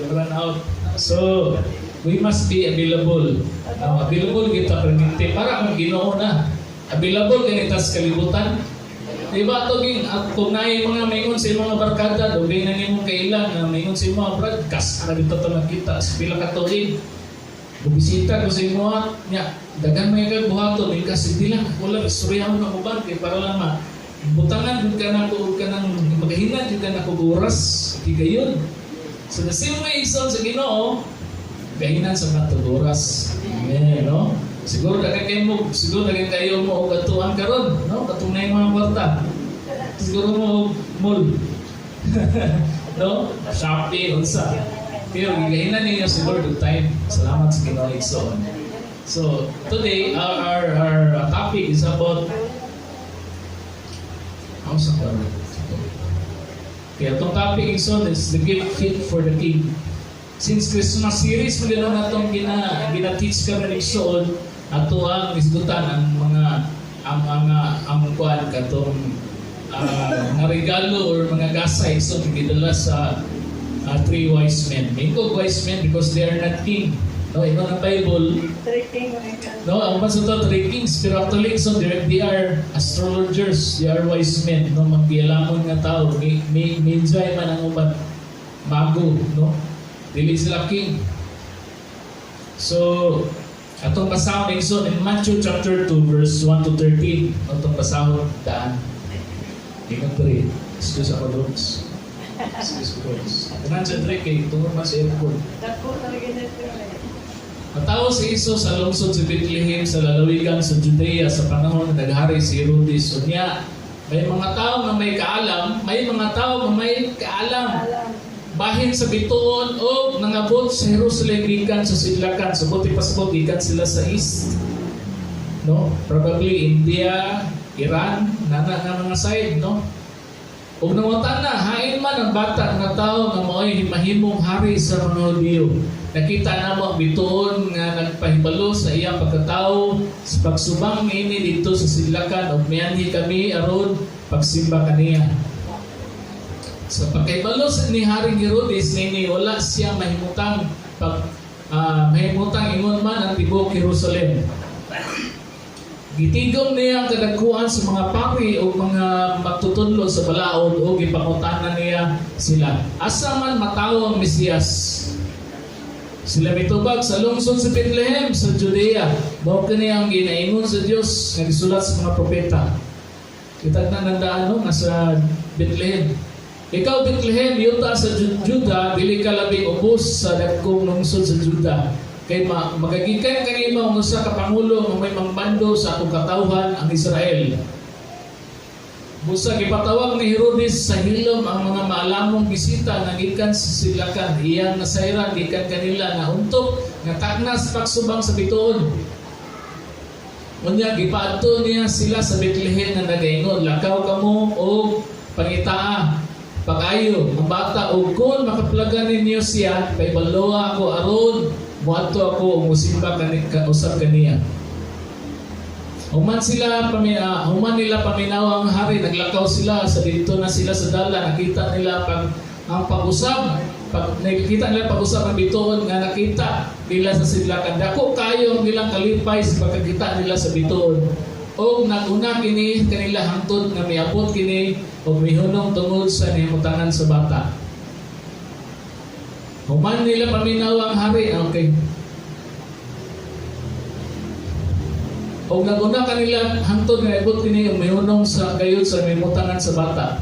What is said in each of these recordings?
Nag-run out. So, we must be available. No, available kita perminti para kung Ginoo na. Available ganita sa kalibutan. Di ba ito ging at kung naay mga maingon sa imong mga barkada, dugay na nimong kailan nga maingon sa imong mga brad, kas na dito ta magkita sa pila ka tuig. Bubisita ko sa imo nya, daghan may kag buhaton, may kasi di lang wala istoryahon na uban kay para lang ma butangan gud ka na ko ka nang magahinan jud ka na ko oras higayon. So the same way, igsoon sa Ginoo, gahinan sa matag oras. Amen, no? Siguro daghan kayo mo, siguro daghan kayo mo og atuan karon, no? Katong na mga kwarta. Siguro mo og mall, no? Shopee unsa. Pero gigahinan ninyo si Lord og time. Salamat sa Ginoo, igsoon. So, today our topic is about ako sa klaro. Kaya itong topic, igsoon, is the gift fit for the king. Since Christmas series mo din na itong gina-teach kami igsoon, ato ang isgutan ang mga ang kuan katong mga regalo or mga gasa, igsoon, gidala sa three wise men. May ko wise men because they are not king. No, ino ng Bible, Three king. No, ang uban sa to, three kings, pero actually, so they are astrologers, they are wise men, no, magbialamon nga tao, may magi man ang uban, mago, no? Dili sila king. So, atong basahon, igsoon, in Matthew chapter 2 verse 1 to 13, atong basahon daan. Ingat diri. Excuse ako, dogs. Excuse ko, dogs. Tanan sa diri kay tungod man sa aircon. Dako talaga nito eh. Natawo si Jesus sa lungsod sa Bethlehem sa lalawigan sa Judea sa panahon na naghari si Herodes. Unya, may mga tao nga may kaalam, may mga tao nga may kaalam. Alam. Bahin sa bituon o nangabot sa Jerusalem gikan sa sidlakan. So buti pasabot gikan sila sa east. No? Probably India, Iran, nana nga mga side, no? Ug nangutana na, hain man ang bata nga tao nga mao'y mahimong hari sa mga Hudiyo? Nakita namo ang bituon nga nagpahibalo sa iyang pagkatao sa pagsubang niini didto sa sidlakan ug mianhi kami aron pagsimba kaniya. Sa pagkahibalo sa ni Haring Herodes niini, wala siya mahimutang pag mahimutang ingon man ang tibuok Jerusalem. Gitigom niya ang kadagkuan sa mga pari o mga magtutudlo sa balaod o gipangutana niya sila. Asa man matawo ang Mesiyas? Sila mitubag, sa lungsod sa Bethlehem sa Judea. Mao kini ang ginaingon sa Dios nga gisulat sa mga propeta. Kita na nandaan, no, nga sa Bethlehem. Ikaw, Bethlehem, yuta sa Juda, dili ka labing ubos sa dagkong lungsod sa Juda. Kay magagikan kanimo ang usa ka pangulo nga may mangmando sa akong katawhan ang Israel. Busa gipatawag ni Herodes sa hilom ang mga maalamong bisita nga gikan sa sidlakan. Iyang nasayran gikan kanila nga untok nga tagna sa pagsubang sa bituon. Unya gipaadto niya sila sa Bethlehem nga nagaingon, "Lakaw kamo og pangitaa pag-ayo ang bata ug kung makaplagan ninyo siya, paibaloa ako aron moadto ako ug mosimba kani ka usab kaniya." Human nila paminaw ang hari, naglakaw sila sa dito na sila sa dala, nakita nila pag ang pag-usab, pag nakita nila pag-usab ang bituon nga nakita nila sa sidlakan. Dako kayo ang ilang kalipay sa pagkakita nila sa bituon. O naguna kini kanila hangtod nga miabot kini og mihunong tungod sa nahimutangan sa bata. Human nila paminaw ang hari, okay. O naguna kanila hangtod nga miabot kini og mihunong sa gayud sa nahimutangan sa bata.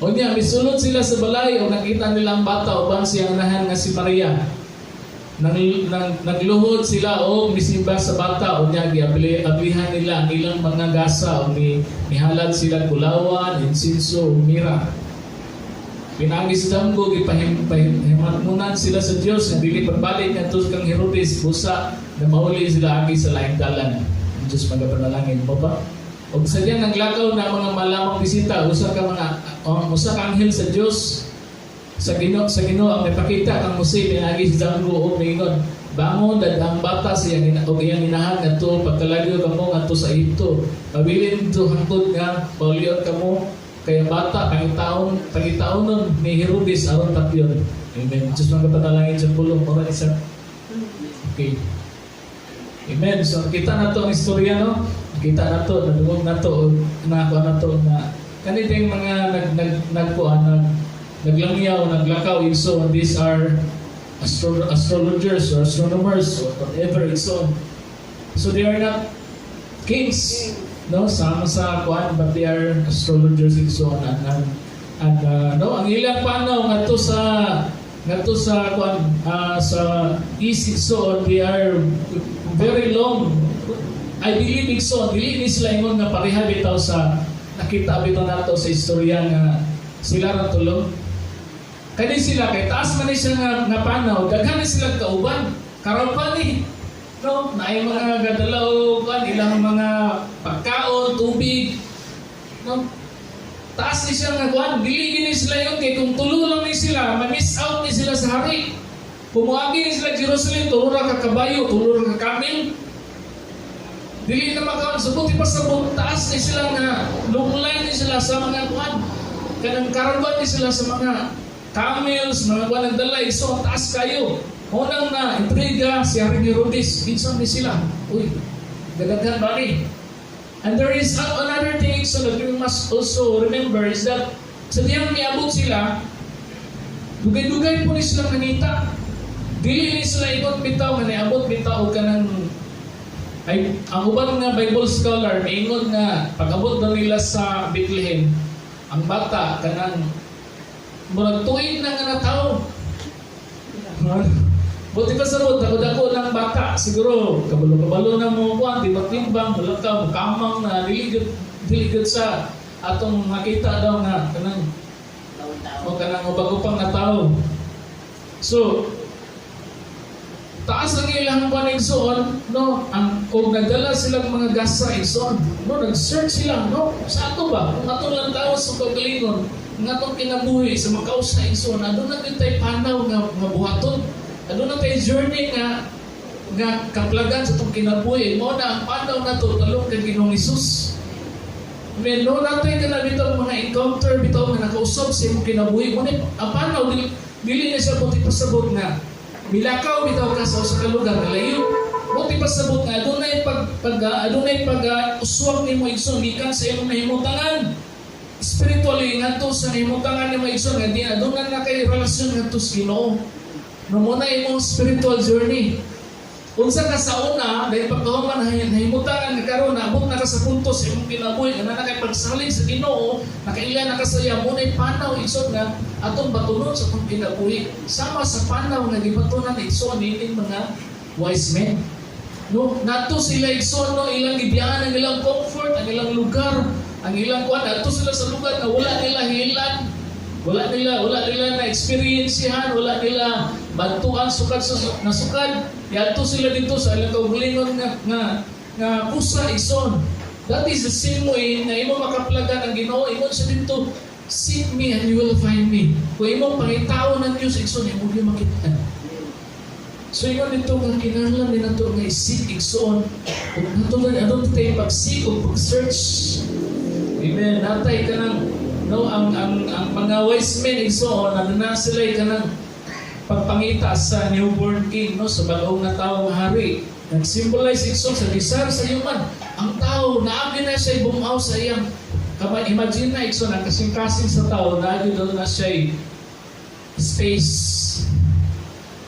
Unya, misulod sila sa balay o nakita nila ang bata uban siyang unahan nga si Maria. Nang, nang, nagluhod sila o misimba sa bata. Unya giablihan nila ang ilang mga gasa o nihalad sila kulawan, insinso, ug mira. Pinaagi sa damgo, gipahimatmunan sila sa Dios nga dili pagbalik ngadto kang Herodes busa na mahuli sila agi sa laing dalan. Ang Diyos magapanalangin mo ba? Og sa diyan naglakaw na mga malamang bisita, usa ka anghel sa Dios sa Ginoo ang nagpakita kang Jose pinaagi sa damgo og miingon, "Bangon, dad ang bata sa iyang ina og iyang inahan ngadto pagkalagyo kamo ngadto sa Ehipto. Pabilin didto hangtod nga paulion kamo Kay ang bata pangitaon pangitaonon ni Herodes aron patyon. Amen. Diyos man kapanalangin sa pulong mura ni sa. Okay. Amen. So kita na to ang istorya, no? Kita na to, nadungog na to, nakuha na to na kani ding mga nag nag nagkuha nag naglangyaw, naglakaw igsoon. These are astrologers or astronomers or whatever, igsoon. So they are not kings, no, sama sa kuan, but they are astrologers, igsoon, and no, ang ilang panaw ngadto sa kuan, sa east, igsoon, they are very long. I believe, igsoon, dili ni sila ingon nga pareha bitaw sa nakita bitaw nato sa istorya nga sila ra tulo. Kani sila kay taas man ni siya nga panaw, daghan ni sila kauban. Karon ni, no, naay mga gadala og kuan, ilang mga pagkaon, tubig. No? Taas ni siya nga kuan, dili gini sila yun kay kung tulo lang ni sila, ma-miss out ni sila sa hari. Kung moagi ni sila Jerusalem, tulo ra ka kabayo, tulo ra ka camel. Dili na makaon, so buti pa sa taas ni sila nga lunglay ni sila sa mga kuan. Kanang caravan ni sila sa mga camels, mga kuan nagdala, so taas kayo. Unang na intriga si Haring Herodes, kinsa ni sila? Uy, gadaghan ba ni? And there is another thing so that we must also remember is that sa diyang miabot sila, dugay-dugay po ni sila nangita. Dili ni sila ingon bitaw nga niabot bitaw og kanang ay ang uban nga Bible scholar miingon nga pag-abot daw nila sa Bethlehem, ang bata kanang murag tuig na nga natawo. Buti pa sa road, dako-dako ng bata, siguro, kabalo-kabalo na mo, kuan, di ba timbang, mulakaw, kamang na, dili gyud sa atong makita daw nga, kanang, o kanang bago pang natao. So, taas ang ilang kuan, igsoon, no, ang og nagdala silang mga gasa, igsoon, no, nag-search sila, no, sa ato ba, kung ato lang tao sa kaugalingon, nga atong kinabuhi sa makausa, igsoon, aduna gyud tay panaw nga buhaton. Aduna tay journey nga kaplagan sa atong kinabuhi. Mao na ang panaw nato talong kay Ginoong Hesus. Men, no, natay ka na bitaw mga encounter bitaw nga nakausab sa imong kinabuhi. Mo ni ang panaw dili na siya buti pasabot nga milakaw bitaw ka sa usa ka lugar nga layo. Buti pasabot nga adunay pag uswag nimo, igsoon, gikan sa imong nahimutangan. Spiritually ngadto sa nahimutangan nimo, igsoon, nga di aduna na kay relasyon ngadto sa Ginoo. No mo na imong spiritual journey. Unsa ka sa una, dahil pagkahuman nahimutangan nga karon naabot na ka sa punto sa imong kinabuhi nga na kay pagsalig sa Ginoo, nakaila na ka sa iya, mo na'y panaw, igsoon, nga atong batunon sa atong kinabuhi. Sama sa panaw nga gibatunan, igsoon, niining mga wise men. No, nato sila, igsoon, no, ilang gibiyaan ang ilang comfort, ang ilang lugar, ang ilang kuan, adto sila sa lugar nga wala nila hilan. Wala nila na experiencehan, wala nila bantuan sukad sa nasukad. Yadto sila dito sa ilang kaugalingon nga kusa, igsoon. That is the same way nga imo makaplagan ang Ginoo. Ingon siya dito, "Seek me and you will find me." Kung imong pangitaon ng Diyos, igsoon, imo gyud makita. So ingon dito nga kinahanglan din nato nga i-seek, igsoon. Kung nato na adto tayo pag-seek o pag-search. Amen. Natay kanang no ang mga wise men, igsoon, ano na sila kanang pagpangita sa newborn king, no, sa bag-ong nga tawo nga hari. Nag-symbolize, igsoon, sa desire sa human. Ang tao naagi na siya bumaw sa iyang kama. Imagine na, igsoon, ang kasing-kasing sa tao naagi daw na siya space.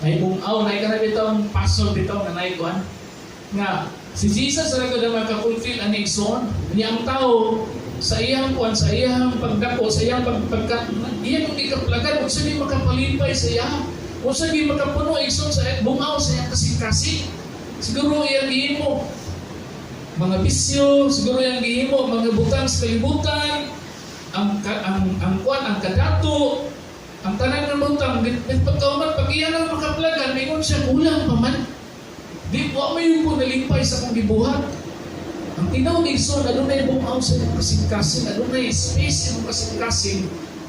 Ay bumaw na kana bitaw ang puzzle bitaw nga naikuan nga si Jesus ra gud ang maka-fulfill ani, igsoon. Niya ang tao sa iyang kuan, sa iyang pagdako, sa iyang pagka iyang gikaplagan, unsa di makapalipay sa iya, unsa di makapuno, igsoon, sa bumaw sa iyang kasing-kasing. Siguro iyang gihimo mga bisyo, siguro iyang gihimo mga butang sa kalibutan, ang kuan, ang kadato, ang tanan ng butang. Pagkauman pag iya nang makaplagan, mingon siya, "Kulang pa man, di wa may ko nalipay sa akong gibuhat." Ang tinuod, igsoon, adunay bumaw sa imong kasing-kasing, adunay space sa imong kasing-kasing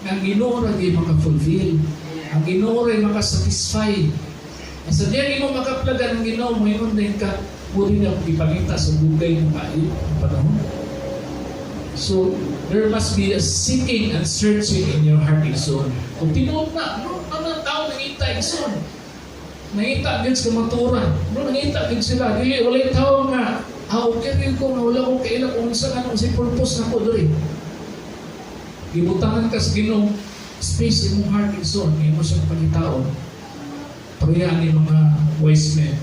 nga ang Ginoo ra gyud maka-fulfill. Ang Ginoo ra maka-satisfy. Ang sa diyan imo makaplagan ang Ginoo, moingon din ka, "Pwede na akong ipangita sa dugay ng kaayo ang panahon." So, there must be a seeking and searching in your heart, igsoon. Kung tinuod na, no, ano ang tao nangita, igsoon? Nangita gyud sa kamatuoran. No, nangita gyud sila. Dili, walay tao nga, ah, okay rin ko nga wala ko kaila kung unsa nga si purpose nako diri. Gibutangan ka sa Ginoo space imong heart, igsoon, imo siyang pangitaon. Pareha ni mga wise men.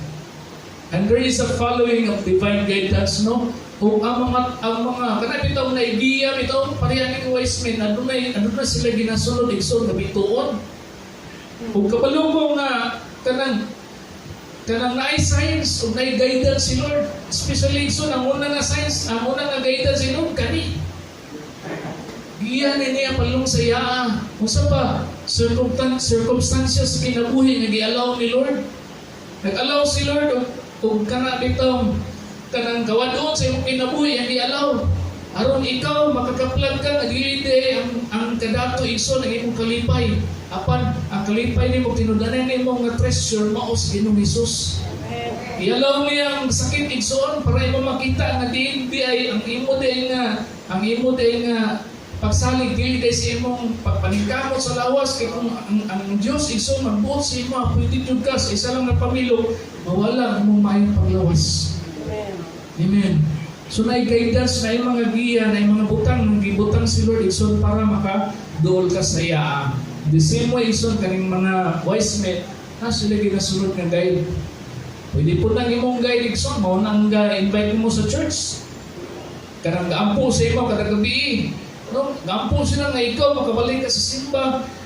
And there is a following of divine guidance, no? O ang mga kana bitaw na igiya bitaw pareha ni wise men, ano na sila ginasunod, igsoon, nga bituon. Ug kabalo ko nga kanang naay signs ug naay guidance si Lord. Especially, igsoon, ang una nga signs, ang una nga guidance si Lord kani. Giya ni niya palung sa iya. Unsa pa circumstances kinabuhi nga gi-allow ni Lord. Nag-allow si Lord og kana bitaw kanang kawadon sa imong kinabuhi ang gi-allow. Aron ikaw makakaplag ka nga dili di ang kadato, igsoon, ang imong kalipay. Apan ang kalipay nimo, tinud-anan nimo nga treasure mao si Ginoong Hesus. I-allow niya ang sakit, igsoon, para imo makita nga di, di ay ang imo di nga pagsalig dili di sa imong pagpaningkamot sa lawas, kay kung ang Dios, igsoon, magbuot sa imo, pwede jud ka sa isa lang na pamilok mawala ang imong maayong paglawas. Amen. So naay guidance, naay mga giya, naay mga butang nang gibutang si Lord, igsoon, para makaduol ka sa iya. The same way, igsoon, kaning mga wise men na sila ginasunod nga guide. Pwede po nang imong guide, igsoon, mao nang ga-invite mo sa church. Kanang gaampo sa imo kada gabi. No? Gaampo sila nga ikaw makabalik ka sa simba,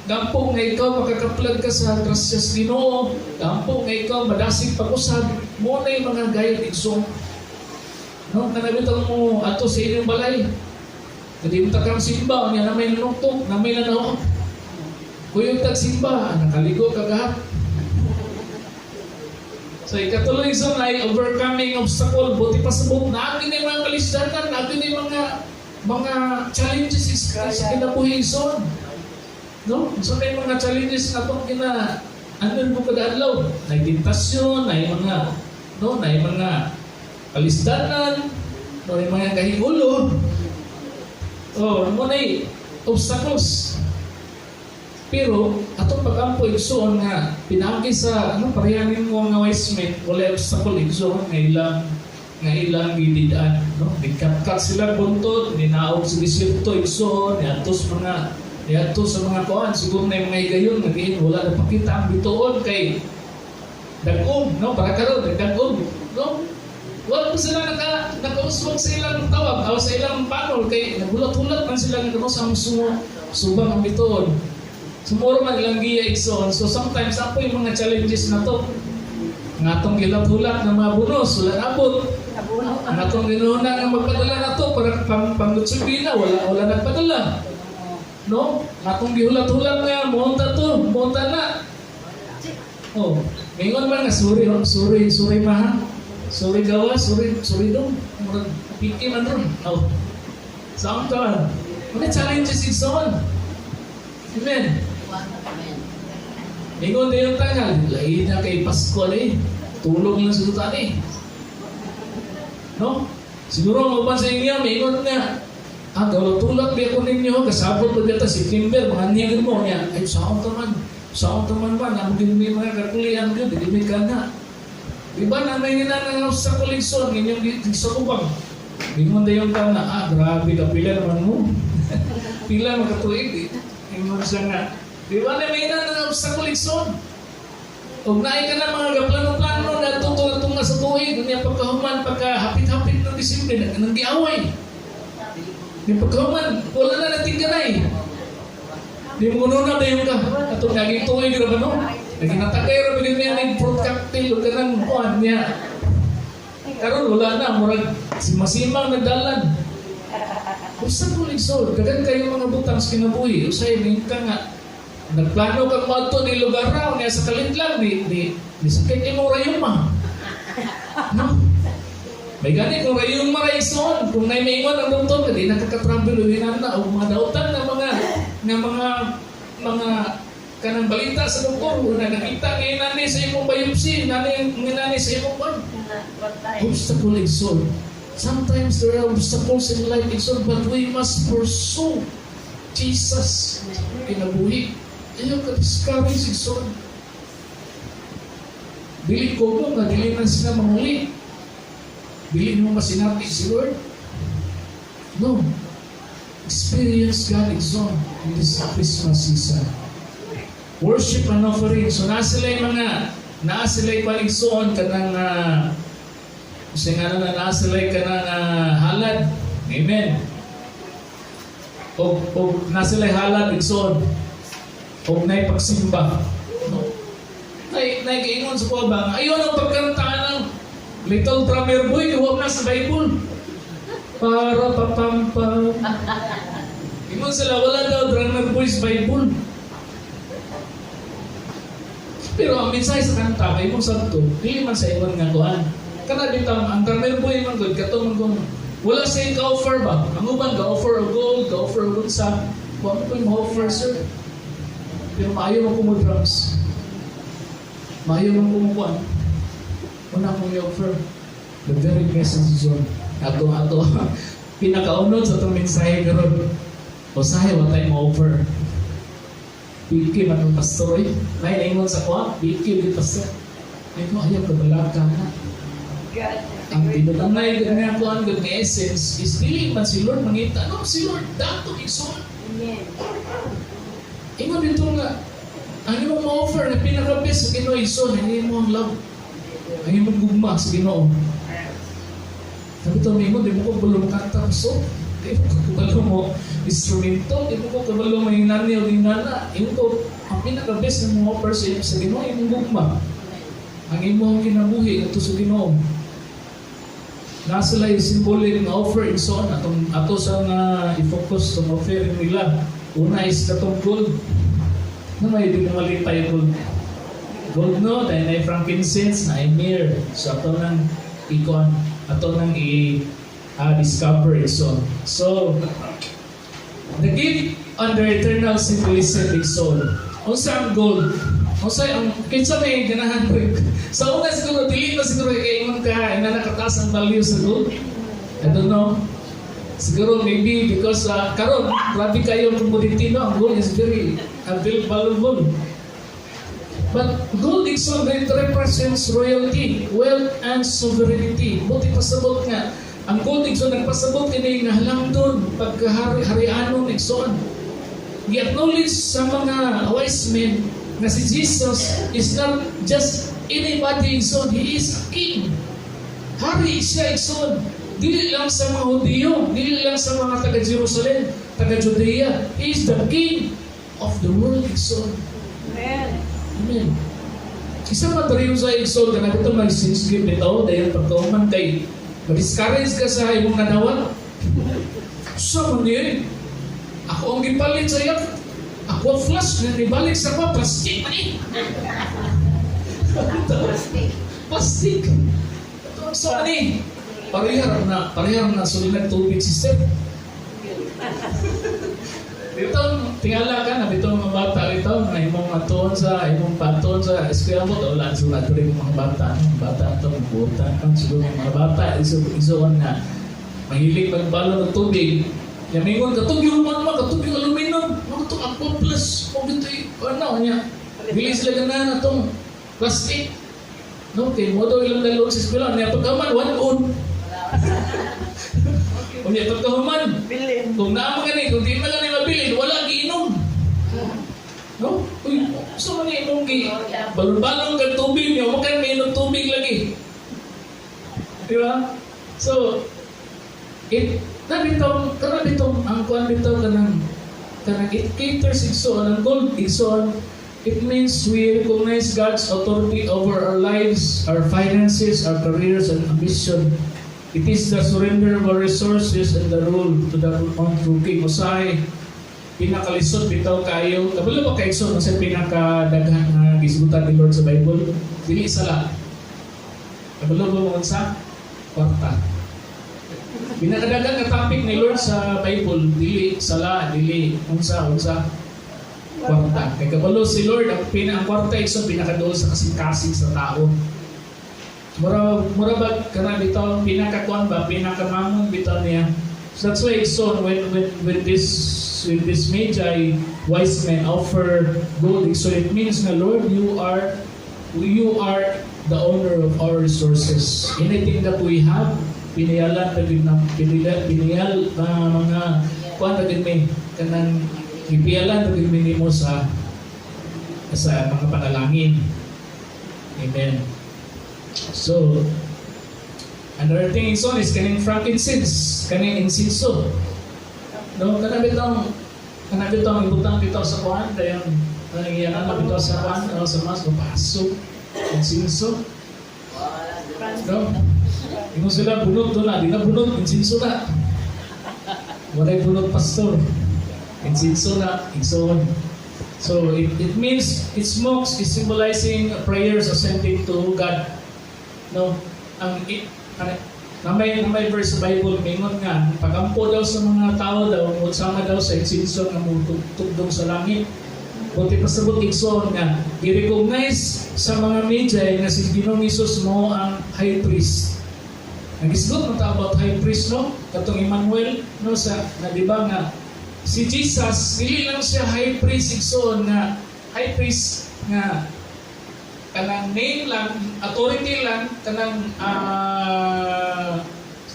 gampo nga ikaw makakaplag ka sa grasya sa Ginoo, gampo nga ikaw madasig pag-usab, mo na yung mga guide, igsoon. No, kanabitang mo ato sa inyong balay. Kadi mo takang simba, unya na may nanuktok, na may nanaw. Kuyog tag simba, nakaligo ka gahat. So ikatulo, igsoon, ay overcoming obstacle, buti pasabot na ni mga kalisdanan, na ni mga challenges sa kinabuhi, igsoon. No? So may mga challenges na itong kina ano mo kada adlaw, na tentasyon, na mga no, na mga kalisdanan, no, yung mga kahigulo. Oh, mo na obstacles. Pero atong pagampo, igsoon, nga pinaagi sa ano parehanin mo nga wise men, wala obstacle, igsoon, nga ilang gididaan, no? Nagkatkat sila buntod, ninaog sa disyerto, igsoon, niadto sa mga kuan, siguro na yung mga higayon nga diin wala na pakita ang bituon kay dagom, no? Para karon dagom, no? Wala pa sila nakauswag sa ilang tawag o sa ilang panol kay nagulat-hulat man sila nga sa sumo subang ang bituon. Sumuro man ilang giya, igsoon. So sometimes ako yung mga challenges na to. Nga atong gilat-hulat ng mga bonus, wala nabot. Ang atong ginuuna nga magpadala na to para pang panglutsubina, wala nagpadala. No? Nga atong gihulat-hulat nga monta to, monta na. Oh, mingon man nga sorry, oh, sorry, sorry ma. Sorry gawa, sorry, sorry dong. Murag piki man ron. Oh. Saan ka? Mga challenges, igsoon. Amen. Ingon na yung tangal, lahi na kay Pasko eh. Tulog lang sa tutan eh. No? Siguro ang uban sa inyo, may ingon nga, ah, tulak di ako ninyo, kasabot pa dito September, mga nigin mo niya. Ay, saan taman ba, namun may mga kakulian yun, di may ka na. Di ba na may ninanang sa koleksyon, inyong sa kubang. Ingon na yung tao na, ah, grabe ka, pila naman mo. Pila makatuig eh. Ingon siya nga, di ba na may nanang sa koleksyon? Ug naay ka na mga gaplano-plano na tunga sa tuig, unya pagkahuman, pagka hapit-hapit ng Disyembre, nang giaway. Di pagkahuman, wala na natingganay. Di mo kuno na dayon ka. Atong naging tuig ra ba no? Naging natagay ra ba niya ning fruit cocktail ug kanang kuan niya. Karon wala na, murag simasimang nagdalan. Usa ko lisod, daghan kayo mga butang sa kinabuhi. Usay ning ka nga nagplano kang moadto ni lugar raw niya sa kalit lang ni sakit imong rayuma. No? May gani kung rayuma ra, igsoon, kung nay maingon ang doktor di nakaka-travel o hinana o mga dautan na mga kanang balita sa doktor na nakita nga nani sa imong biopsy, nani nga nani sa imong kwan. Obstacle, igsoon. Sometimes there are obstacles in life, igsoon, but we must pursue Jesus. Kinabuhi. Ayaw ka discourage, igsoon. Dili ko mo nga dili man sila manguli. Dili mo masinati si Lord. No. Experience God, igsoon, in this Christmas season. Worship and offering. So naa sila yung igsoon kanang kasi nga na naa sila kanang halad. Amen. O naa sila halad, igsoon. O naay pagsimba. No? Nay giingon sa kuha ba? Ayaw nang pagkanta ng Little Drummer Boy, huwag na sa Bible. Para papampam. Ingon sila, wala daw Drummer Boy sa Bible. Pero ang mensahe sa kanta, kay mong sabto, dili man sa ingon nga kuan. Kana bitaw ang drummer boy man gud kato man kung wala siya ka-offer ba? Ang uban ka-offer og gold, ka-offer og unsa. Wa mo ko'y ma-offer, sir. Pero maayo man ko mo drums. Maayo man ko mo kuan. Una akong i-offer. The very message zone. Ato ato pinakaunod sa atong mensahe karon. Usahay wa tay mo-offer. Piki man ang pastor eh. Nay naingon sa kuha, piki di pastor. Ay ko ayaw kabalaka na. God. Ang tinud-anay gud nga kuan gud nga essence is dili man si Lord mangita. No, si Lord dato, igsoon. Amen. Ingon dito nga ang imong ma-offer na pinaka-best sa Ginoo, igsoon, ang imong love. Ang imong gugma sa Ginoo. Sabi to, mingon, di mo ko kabalo makanta, so, di mo ko kabalo mo instrumento, di mo ko kabalo mo yung nani o yung nana. Ingon ko, ang pinaka-best na mo offer sa Ginoo, imong gugma. Ang imong kinabuhi ato sa Ginoo. Nasa sila yung symbolic nga offer, igsoon, atong ato sa nga i-focus sa offering nila. Una is katong gold. Na may di mo malipay gold. Gold, no, dahil na frankincense, na myrrh. So ato nang ikon, ato nang i-discover, igsoon. So, the gift under eternal symbolism, igsoon. Unsa ang gold? Unsa ang kinsa may ganahan ko? Sa una siguro dili pa siguro kay ingon ka ina nakataas ang value sa gold. I don't know. Siguro maybe because karon grabe kayo ang commodity, no? Ang gold is very valuable. But gold, igsoon, it represents royalty, wealth, and sovereignty. Buti pasabot nga ang gold, igsoon, nagpasabot kini nga halangdon pagkahari-harianon, igsoon. Gi-acknowledge sa mga wise men na si Jesus is not just anybody, igsoon, he is a king. Hari siya, igsoon. Dili lang sa mga Hudiyo, dili lang sa mga taga Jerusalem, taga Judea. He is the king of the world, igsoon. Amen. Amen. Isa man rin sa igsoon kana ito may give bitaw dahil pagkauman kay ma-discourage ka sa imong nadawat. Sa man yun? Ako ang gipalit sa yak. Ako ang flash na nibalik sa ko, plastic man eh. Plastic. Plastic. Ito ang sa ni. Parehar na sulilan tubig, sister. Dito, tingala ka na, dito mga bata dito, na imong atuon sa, imong patuon sa eskwela mo, wala sila diri mga bata, mga bata ito, buotan kan siguro mga bata, iso, isoon nga, mahilig magbalon ng tubig. Yamingon, katong yung man ma, katong yung aluminum, mga itong Aqua Plus, o dito, ano, niya, bili sila ganahan atong plastic. No, kay mo daw ilang dalawang sa eskwela, niya pagkaman, one on. Unya pagkahuman, Bilin. kung naa man gani, kung di man lang ni mabilin, wala giinom. No? Uy, so man imong gi balon-balon kag tubig niyo, mo kay mainom tubig lagi. Di ba? So, it na bitaw kana bitaw ang kuan bitaw kanang it caters, igsoon, ang gold, igsoon, it means we recognize God's authority over our lives, our finances, our careers and ambition. It is the surrender of our resources and the rule to the one true King. Usahay pinakalisod bitaw kayo. Kabalo ba kay igsoon sa pinakadaghan nga gisgutan ni Lord sa Bible? Dili sala. Kabalo ba mo unsa? Kwarta. Pinakadaghan nga topic ni Lord sa Bible, dili sala, dili unsa unsa, kwarta. Kay kabalo si Lord ang pina ang kwarta, igsoon, pinakaduol sa kasing-kasing sa tao. Mura ba kana bitaw pinakakuan ba, pinakamamon bitaw niya. So that's why, so when this Magi, wise men, offer gold, so it means na, "Lord, you are the owner of our resources. Anything that we have, piniyalan na gid na pinila, piniyal na mga kuan na gid mi kanang gipiyalan na gid mi nimo sa mga panalangin." Amen. So another thing is on is kaning frankincense, kaning insinso. No, kana bitong ibutang bitaw sa kuan, dayon kanang iyan na bitaw sa kuan, no, sa mas paso insinso. No? Ingon sila bunot do na, di na bunot, insinso na. Walay bunot, pastor. Insinso na, igsoon. So it means it smokes is symbolizing prayers ascending to God. No, ang it, ano, na may verse sa Bible mingon nga pagampo daw sa mga tao daw sama daw sa insinso nga mutugtugdong sa langit. Buti pasabot, igsoon, nga i-recognize sa mga Magi nga si Ginoong Hesus mo ang high priest. Nagisgot man ta about high priest, no? Katong Emmanuel, no, sa na di ba nga si Jesus dili lang siya high priest, igsoon, nga high priest nga kanang name lang, authority lang, kanang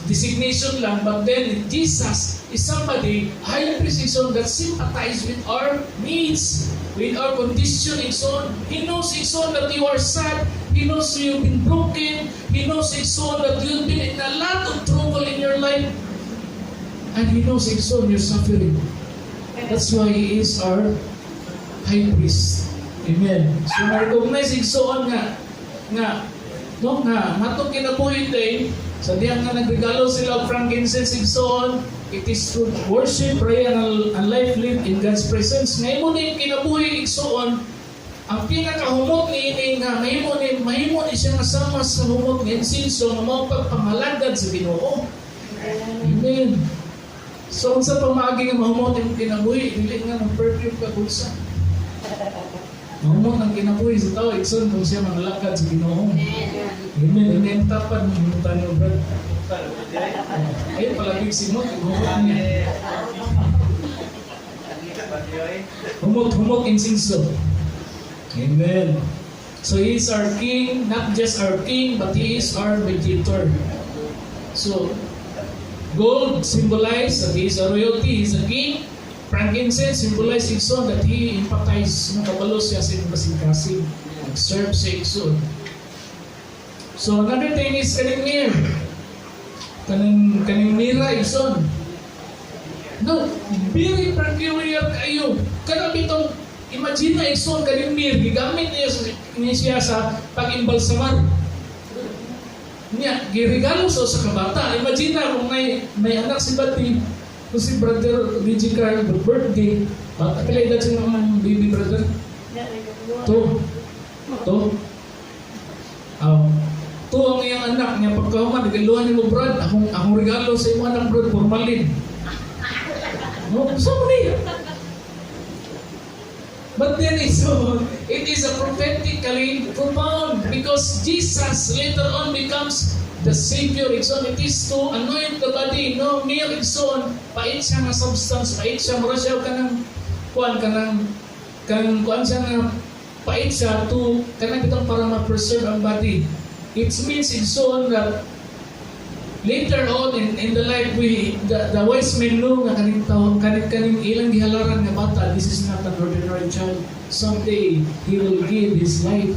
designation lang, but then Jesus is somebody, high priest, igsoon, that sympathize with our needs, with our condition, igsoon. He knows, igsoon, that you are sad. He knows you've been broken. He knows, igsoon, that you've been in a lot of trouble in your life. And He knows, igsoon, your suffering. That's why He is our high priest. Amen. So na-recognize, igsoon, nga no nga matong kinabuhi day sa diyan nga nagregalo sila og frankincense, igsoon, it is through worship, prayer and life lived in God's presence nga imo ning kinabuhi, igsoon, ang pinakahumot ni ini nga mahimo ni siya nga sama sa humot nga insinso nga mao pagpangalagad sa Ginoo. Amen. So unsa pamaagi nga mahumot imong kinabuhi? Dili nga ng perfume ka bulsa. Mahumot ang kinabuhi sa tao, igsoon, kung siya mangalagad sa Ginoo. Amen. Amen. Tapad mo tayo, brad. Ay, palagi simot, humot niya. Humot, humot insinso. Amen. So He is our King, not just our King, but He is our mediator. So, gold symbolize that He is a royalty, He is a king. Frankincense symbolize, igsoon, that He empathize, no, kabalo siya sa inyong kasing-kasing. Nag-serve siya, igsoon. So another thing is kaning myrrh. Kaning mira, igsoon. No, very peculiar kayo. Kanang bitong imagine na, igsoon, kaning myrrh, gigamit niya siya sa pag-imbalsamar. Niya, giregalo sa kabata. Imagine na kung may anak si Bati, kung si Brother DJ Carl, birthday, bata, pila edad siya mga baby, brother? Two. Two. Two ang iyang anak niya pagkahuman, regaluhan nimo, "Brad, akong regalo sa imong anak, brad, formalin." No, so niya. But then so it is a prophetically profound because Jesus later on becomes the Savior. It's on it is to anoint the body. No, myrrh, igsoon, pait siya nga substance, pait siya, mura siya kanang kuan kanang kuan siya nga pait siya to kanang bitong para ma-preserve ang body. It means, igsoon, that later on in the life the wise men know nga kaning tao, kaning ilang gihalaran nga bata, this is not an ordinary child. Someday he will give his life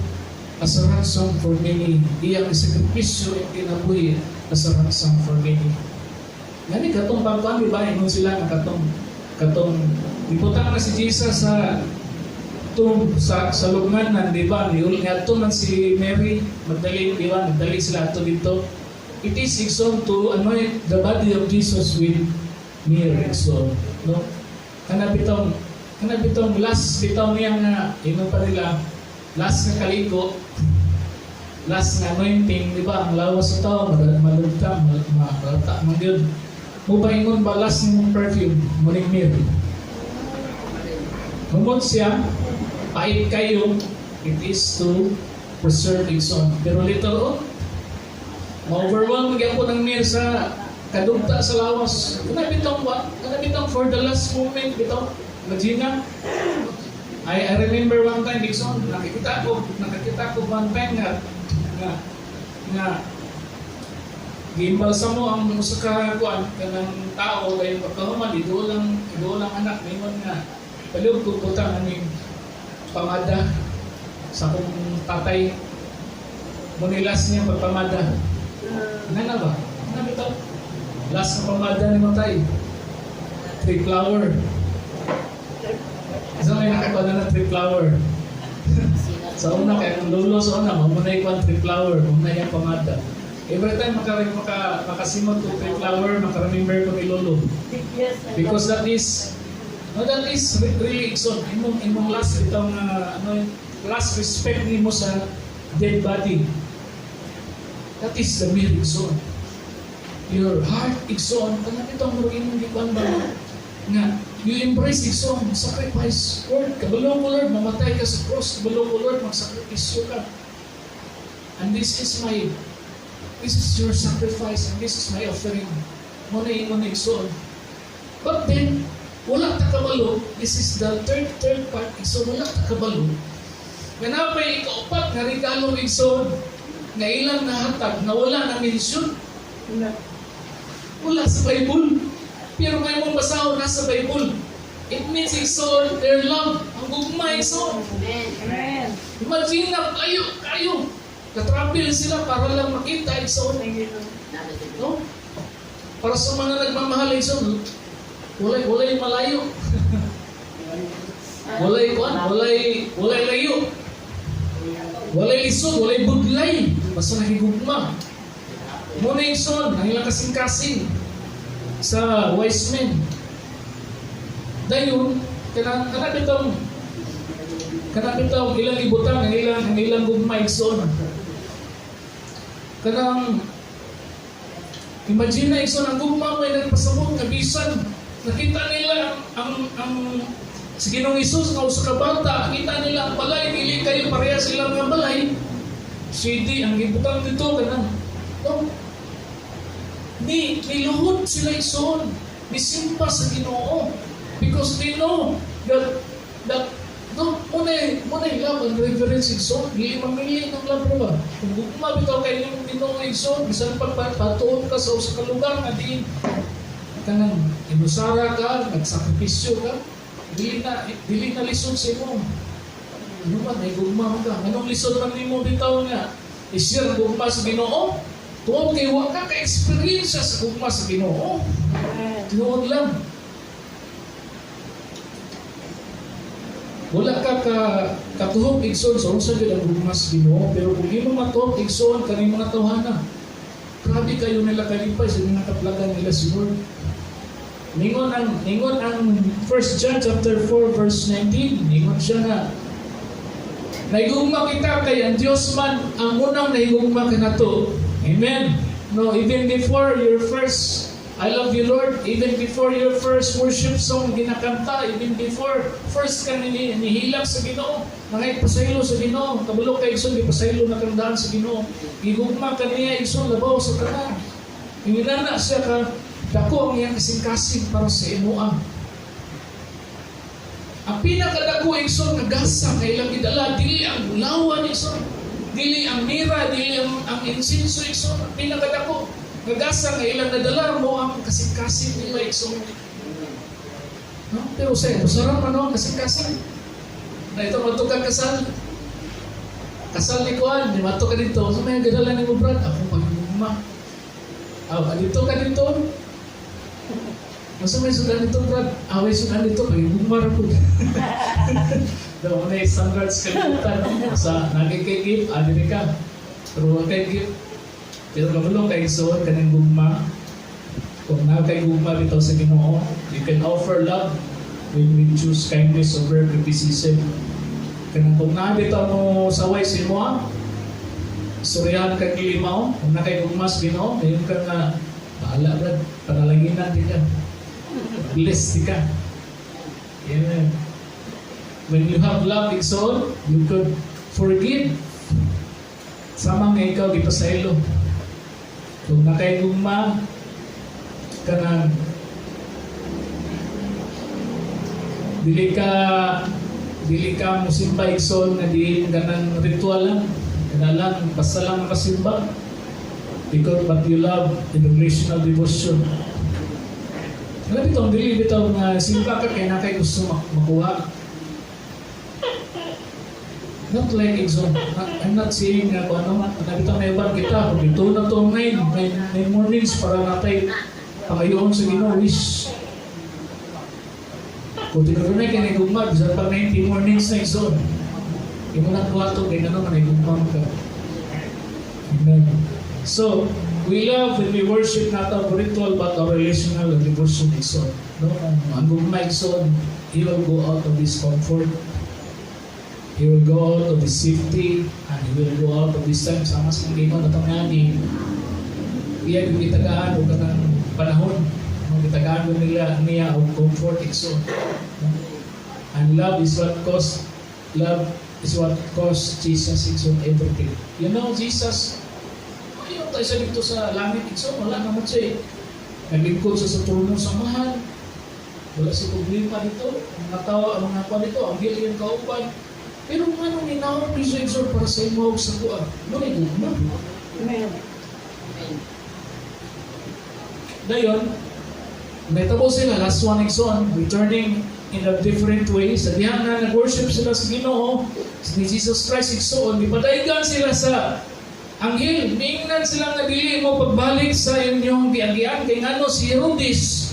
as a ransom for many. Iyang sakripisyo ang kinabuhi as a ransom for many. Gani katong pagkuan, di ba, ingon sila nga katong ibutang na si Jesus sa tomb, sa lubnganan, di ba, niul ngadto man si Mary Magdalene, di ba, nagdali sila ato dito. It is, igsoon, to anoint the body of Jesus with myrrh, igsoon, no? Kana bitong last bitaw niya nga ingon pa nila last nga kaligo, last nga anointing, di ba? Ang lawas sa tao malugta, malata man gyud mo ba. Ingon ba last nimong perfume muning myrrh? Humot siya, pait kayo. It is to preserve, igsoon. Pero later on, Ma-overwhelm gyapon ang myrrh sa kadugta sa lawas. Kana bitong what? Kana bitong for the last moment bitaw. Imagine. I remember one time, Dixon, nakikita ko one time nga giimbalsamo ang usa ka kuan kanang tao, kay pagkahuman iduol ang anak, ningon nga palihog ko butang aning pamada sa akong tatay. Mao ni last niya pagpamada. Nga na ba? Nga bitaw. Last na pamada ni Matay. Three flower. So may nakakuha na ng three flower. Sa una kay ang lolo sa una, mao na ikuan three flower, mao na iyang pamada. Every time makasimot ko three flower, maka-remember ko ni lolo. Because that is, no, that is really so imong last itong ano, last respect nimo sa dead body. That is the myrrh, igsoon. Your heart, igsoon, kanang itong murag imong gikuan ba nga you embrace, igsoon, sacrifice. Lord, kabalo ko, Lord, mamatay ka sa cross, kabalo ko, Lord, magsakripisyo ka. And this is your sacrifice and this is my offering. Mao na imo na, igsoon. But then, wala ta kabalo, this is the third part, igsoon, wala ta kabalo. Nga napay ikaupat nga regalo, igsoon, nga ilang nahatag, nga wala na mention. Wala sa Bible. Pero ngayon mong basahon, nasa Bible. It means, igsoon, their love, ang gugma, igsoon. Amen. Imagine na, kayo, kayo. Katravel sila para lang makita, igsoon. Thank you, Lord. No? Para sa mga nagmamahal, igsoon, walay malayo. Walay kuan, walay layo. Walay lisod, walay budlay. Basta nahigugma. Mao na, igsoon, ang ilang kasing-kasing sa wise men. Dayon, kanang bitong ilang ibutang ang ilang gugma, igsoon. Kanang imagine na, igsoon, ang gugma mo ay nagpasabot nga bisan nakita nila ang si Ginoong Hesus nga usa ka bata, nakita nila ang balay, dili kayo pareha sila nga balay. CD ang gibutang dito kanang no. Ni niluhod sila, igsoon. Nisimba sa Ginoo because they know that no mao na love and reverence, igsoon. Dili mamili ng love ba. Kung gugma bitaw kay imong Ginoo, igsoon, bisan pagpatuon ka sa usa ka lugar nga diin kanang inusara ka, nagsakripisyo ka, dili na lisod sa imo. Ano man, may gugma man ka. Anong lisod man nimo bitaw nga i-share ang gugma sa Ginoo? Tungod kay wa ka ka-experience sa gugma sa Ginoo. Amen. Tinuod lang. Wala ka katuhok, igsoon, sa unsa gyud ang gugma sa Ginoo, pero kung imo matuhok, igsoon, kaning mga tawhana. Grabe kayo nila kalipay sa mga kaplagan nila si Lord. Ningon ang 1 John chapter 4 verse 19, ningon siya nga nahigugma kita kay ang Dios man ang unang nahigugma kanato. Amen. No, even before your first "I love you, Lord," even before your first worship song ginakanta, even before first ka nihilak sa Ginoo, nangay pasaylo sa Ginoo, kabalo kay, igsoon, gipasaylo na kang daan sa Ginoo. Gigugma ka niya, igsoon, labaw sa tanan. Ingana siya ka dako ang iyang kasing-kasing para sa imuha. Ang pinakadako, igsoon, nga gasa nga ilang gidala, dili ang bulawan, igsoon, dili ang mira, dili ang insinso, igsoon. Ang pinakadako nga gasa nga ilang nadala mao ang kasing-kasing nila, igsoon. No? Pero sa sarap ano ang kasing-kasing. Na ito mato ka kasal. Kasal ni Kuan, di mato ka dito. So may gadala nimo, Brad, ako pagigugma. Aw, dito ka dito. Masa may sudan dito, Brad? Away sudan dito, pagigugma ra po. Daw na standards kalibutan. Sa naging kay gift, adi ka. Pero wa kay gift. Pero kabalo kay igsoon kanang gugma. Kung naa kay gugma bitaw sa Ginoo, you can offer love when we choose kindness over criticism. Kanang kung naa bitaw mo saway sa imo, istoryahan kag limaw, kung naa kay gugma sa Ginoo, dayon ka nga bahala, Brad, panalanginan di ka. Blessed di ka. Amen. When you have love, igsoon, you could forgive. Sama nga ikaw gipasaylo. Kung naa kay gugma, kanang dili ka musimba, igsoon, nga di kanang ritual lang, kana lang basta lang makasimba because, but you love in relational devotion. Wala bitaw, dili bitaw nga simba ka kay naa kay gusto makuha. Not like, igsoon, I'm not saying nga kung ano, na bitaw may uban kita, kung dito na to nine mornings para natay pangayoon sa Ginoo, wish. Kung tinuloy kay nagugma, bisan pag 90 mornings na, igsoon. Imo na kuha to, kay ano, manigugma ka. Amen. So, we love when we worship not our ritual but our relational devotion, igsoon. No? Ang gugma, igsoon, he will go out of his comfort. He will go out of his safety and he will go out of this time. Sama sa mga ingon atong ngani, iya yung gitagaan og kanang panahon. No, gitagaan mo nila niya og comfort, igsoon. No? And love is what caused Jesus, igsoon, everything. You know, Jesus, ayaw tayo sa dito sa langit, igsoon, wala naman siya eh. Naglingkod siya sa trono sa Amahan. Wala siya problema dito. Ang mga tao, ang mga kwan dito, ang yung kauban. Pero nga nung ninawag ni siya, igsoon, para sa imo ug sa akoa, no, gugma. Amen. Dayon, nahitabo sila, last one, igsoon, returning in a different way. Sa diha nga nag-worship sila sa Ginoo, ni Jesus Christ, igsoon, gipadaygan sila sa anghel. Miingnan sila nga dili mo pagbalik sa inyong giagian kay ngano si Herodes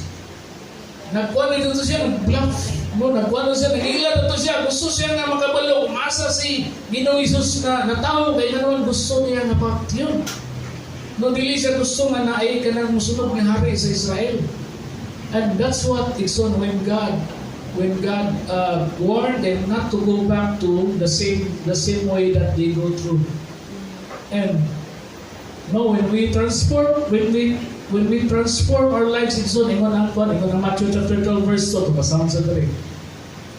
nagkuan dito siya, nag-bluff no, nagkuan siya, nag-ila dito siya, gusto siya nga makabalo umasa si Ginoong Hesus na natawo kay ngano gusto niya nga patyon. No, dili siya gusto nga naay kanang musunod nga hari sa Israel. And that's what, igsoon, when God warned them not to go back to the same way that they go through. And no, when we transform our lives, igsoon, ingon ang kuan, ingon ang Matthew chapter 12 verse 2, basahon sa diri.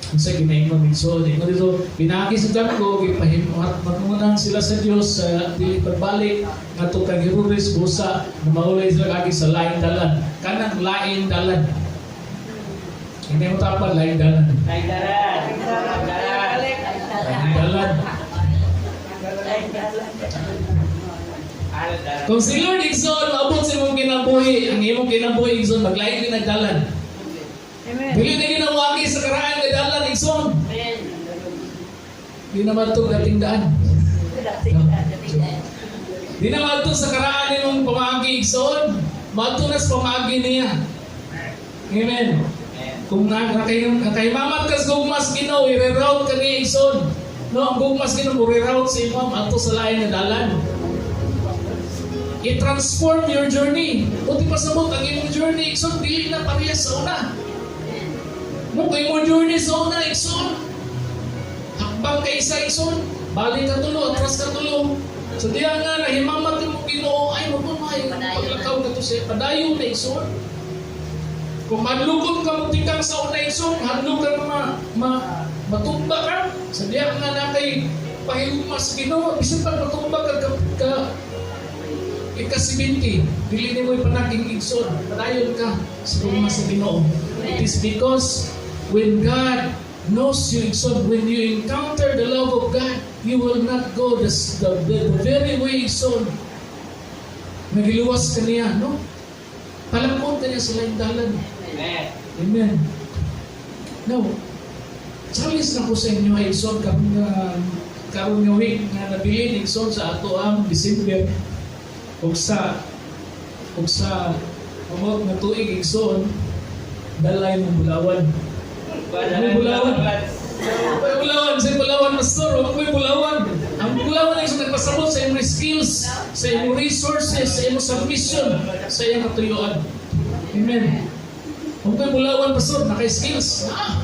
Unsa ginaingon, igsoon? Ingon dito, pinagi sa dako, gipahimatnunan sila sa Dios sa dili pagbalik ngadto kang Herodes busa na maulay sila kagi sa lain dalan. Kanang lain dalan. Hindi mo tapad lain dalan. Lain dalan. Balik. Lain dalan. Dalan. Dalan. Kung si Lord, igsoon, maabot sa imong kinabuhi, ang imong kinabuhi, igsoon, maglain din dalan. Amen. Dili na ginawagi sa karaan nga dalan, igsoon. Di na madto dating daan. Di na madto sa karaan imong pamaagi, igsoon. Madto na sa pamaagi niya. Amen. Kung na nakahimamat ka sa gugma sa Ginoo, i-reroute ka niya, igsoon. No, ang gugma sa Ginoo mo-reroute sa imo adto sa lain nga dalan. I-transform your journey. Buti pasabot ang imong journey, igsoon, dili na parehas sa una. Mo kay imong journey sa una, igsoon. Hakbang kay isa, igsoon. Balik ka tulo, atras ka tulo. So diya nga nahimamat mo Ginoo ay mo may paglakaw na to siya padayon na, igsoon. Kung madlukon ka mo tikang sa una, igsoon, hadlok ka ma matumba ka. Sa diya nga na kay pahigugma sa Ginoo, bisan pa matumba ka ika-70, dili nimo ipanaking, igsoon. Padayon ka sa gugma sa Ginoo. It is because when God knows you, igsoon, when you encounter the love of God, you will not go the very way, igsoon. Nagiluwas ka niya, no? Palangkon ka niya sa laing dalan. Amen. Amen. Now, challenge na ko sa inyo, igsoon, karon nga karon nga week nga nabilin, igsoon, sa ato ang December ug sa amot nga tuig, igsoon, dalay mo bulawan. Ano bulawan? May bulawan, sa bulawan, pastor, huwag mo bulawan. Ang bulawan ay sa nagpasabot sa imong skills, sa imong resources, sa imong submission, sa iyong katuyuan. Amen. Kung may bulawan, pastor, nakay skills, na.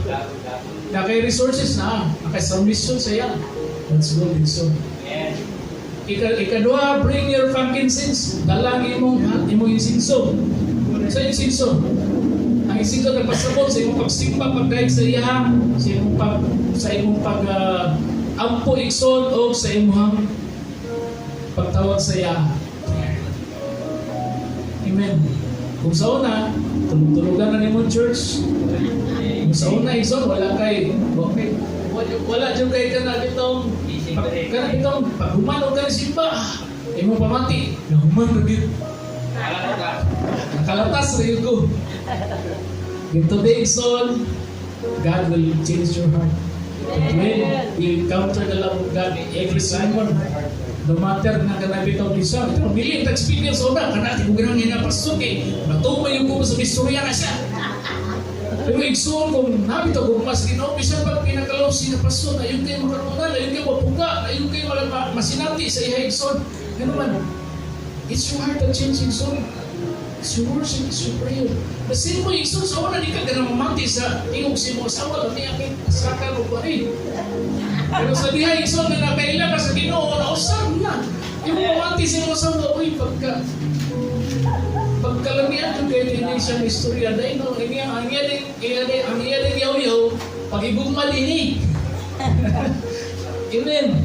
Nakay resources, na. Nakay submission sa iya. That's good, igsoon. Amen. Ikaduha, bring your frankincense. Dala ang imong insinso. Sa insinso. Ang insinso nagpasabot sa imong pagsimba, pagdayeg sa iya, sa imong pag ampo, igsoon, o sa imong pagtawag sa iya. Amen. Kung sa una, tulog-tulugan na nimo church. Kung sa una, igsoon, wala kay, okay, wala, wala dyan kay kana bitong, pag human og ka simba, imo pamati, nahuman na gyud. Nakalatas ra gyud ko. Then today, igsoon, God will change your heart. And when you encounter the love of God every sermon, no matter na kana bitaw bisa, ito, million experience una, kana ti ko ganang nga pastor kay matupay yung ko sa istorya na siya. Pero igsoon kung nabitaw kung mas Ginoo bisan pag pinakalaw siya pastor, ayun kayo makarunan, ayun kayo mapuga, ayun kayo masinati sa iya igsoon. Ganun man, it's your heart that changes, igsoon. It's your worship, it's your prayer. The same way, igsoon sa una, di ka ganang mamati sa tingog si mo asawa, lami akong saka mo pa rin. Pero sa diha, igsoon na nakaila ka sa Ginoo, nausab na. Yung mamati sa imo asawa, uy, pagkalamian yung kay ini siya ng istorya dahil no ini ang iya din yaw-yaw pagigugma din eh. Amen.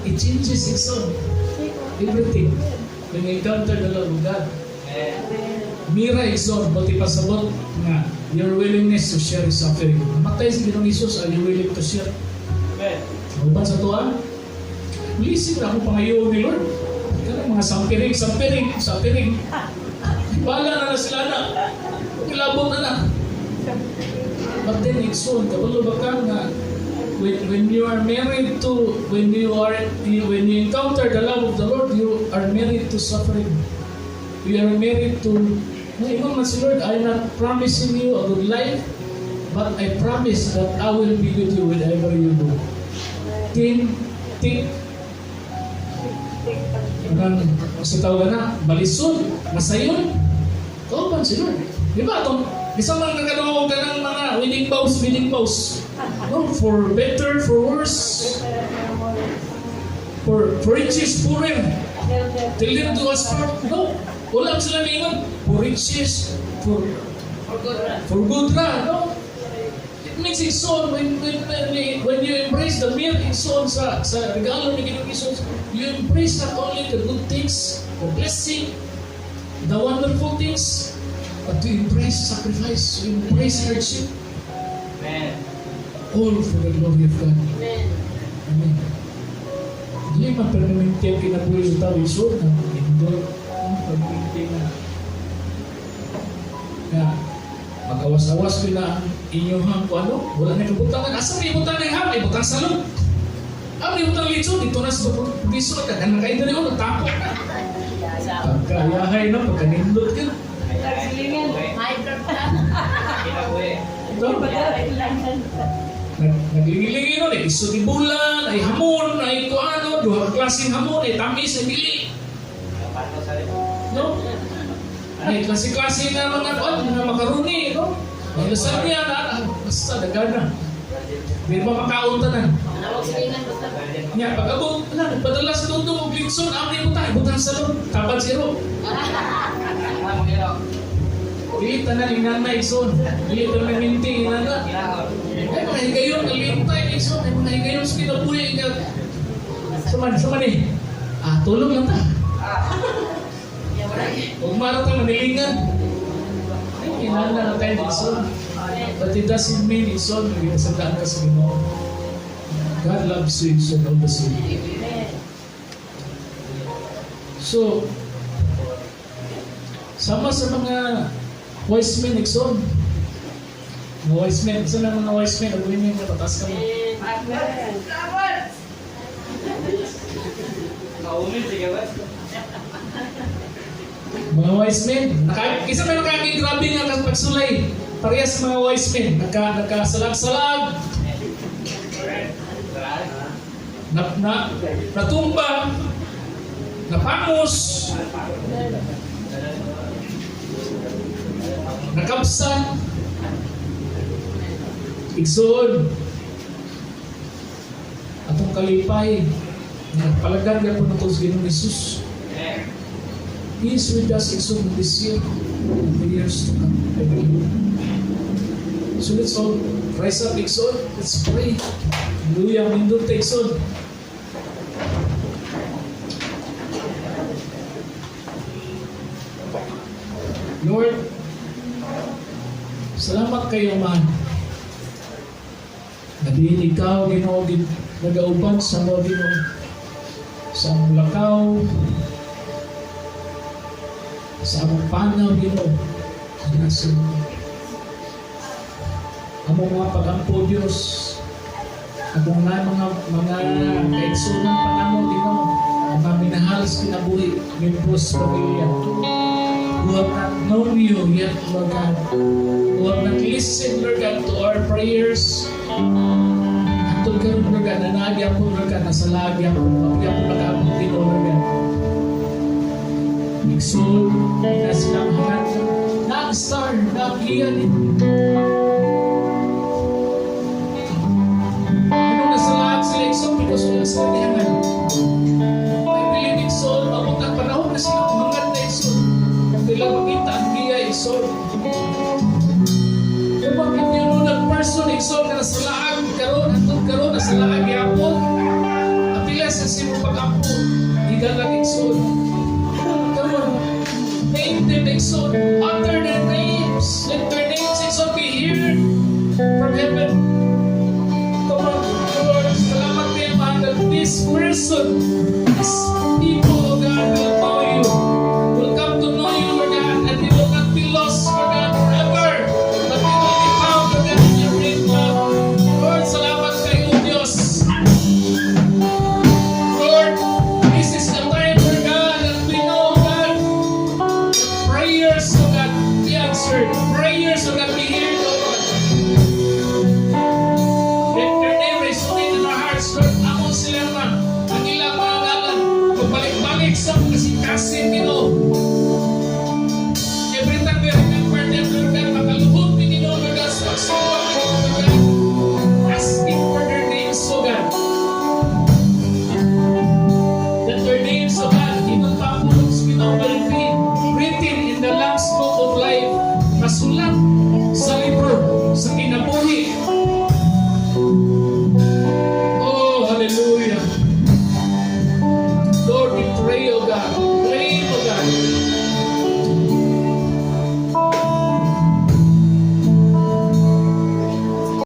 It changes its own everything when you encounter the love of God. Mira, igsoon, buti pasabot nga your willingness to share His suffering. Namatay si Ginoong Hesus, are you willing to share? Uban sa tuwa, blessing na akong pangayo ni Lord. Kanang mga sampiring, sampiring, sampiring. Bala na na sila na. Ilabot na na. But then, igsoon, kabalo ba ka nga when you are married to, when you are, when you encounter the love of the Lord, you are married to suffering. You are married to, ingon man si Lord, "I am not promising you a good life, but I promise that I will be with you wherever you go." Tin, tik, kanang sa tawag na, malisod, masayon, kauban si Lord. Di ba? Itong, bisan man nakadungog ka ng mga wedding vows, wedding vows. No, for better, for worse, for riches, poorer, till death do us part. No, wala sila niingon. For riches, for good ra, no? It means, igsoon, when you embrace the mere, igsoon, sa regalo ni Ginoong Hesus, you embrace not only the good things, the blessing, the wonderful things, but to embrace sacrifice, to embrace hardship, all for the glory of God. Amen. Dili man permanente ang kinabuhi sa tao, igsoon, na nindot, ang permanente na nga mag-awas-awas ko na ang inyong ham kung ano, wala na kabutangan. Asa may ibutang ng ham? Ibutang salog. Ah, may ibutang litson, dito na sa piso, kagana kayo dali, oh, natapok na. Pagkayahay no, pagkanindot ka. Ito, naglingi-lingi no, ay piso ni bulan, ay hamon, ay kuano, duha ka klaseng hamon, ay tamis, ay dili. No? Ay klase-klase na mga kuan, mga makaroni, no? Ay lasagna na, basta dagana. Di ba makaon tanan? Nya pag abot, wala, nagpadala sa dundong og litson, ang ibutang, ibutang sa loob, tabad zero. Dili tanan ingana, igsoon. Dili tanan minti ingana. Ay mga higayon, nalintay, igsoon, ay mga higayon sa kinabuhi nga. Suman, suman eh. Ah, tulog lang ta. Huwag maro ka manilingan. Ay, kinahanglan na tayo, igsoon. But it doesn't mean, igsoon, na ginasandaan ka sa Ginoo. God loves you, igsoon, all the same. So, sama sa mga wise men, igsoon. Mga wise men, isa na mga wise men o women nga pataas kamo. Amen. Kaunin, sige ba? Mga wise men, isa may nakaki grabe nga pagsulay. Parehas mga wise men, nakasalag-salag, na natumba, napangos, nakabsan. Igsoon, atong kalipay, nagpalagad gyapon nato sa Ginoong Hesus. He is with us, igsoon, this year and the years to come, I believe. So let's all rise up, igsoon. Let's pray. Hallelujah. Mindot ta, igsoon. Lord, salamat kayo man. Na diin ikaw, Ginoo, nagauban sa mo, Ginoo, sa among lakaw, sa among panaw, Ginoo, nasa mo. Among mga pagampo, Diyos, among na mga kaigsunan pa namo, Ginoo, mga minahal sa kinabuhi, membros sa pamilya, who have not known you yet, Lord God, who have not listened, Lord God, to our prayers. Hantod karon, Lord God, na nagyapon, Lord God, nasa lagyapon, magyapon nakaabot din, Lord God. Igsoon, na silang hangad, na ang star, na ang giya ninyo. Ano nasa lahat sila, igsoon, because wala sila nihangad. I believe, igsoon, maabot ang panahon na sila hangad na, igsoon. Kailan makita ang giya, igsoon. Kung bakit you know that person, igsoon, nga nasa laag karon, hantod karon, nasa laag yapon. Apila sa simong pag-ampo, higalag, igsoon. Come on. Name them, igsoon. Utter their names. Let their names, igsoon, be heard from heaven. Come on, Lord. Salamat kayo, mahal, that this person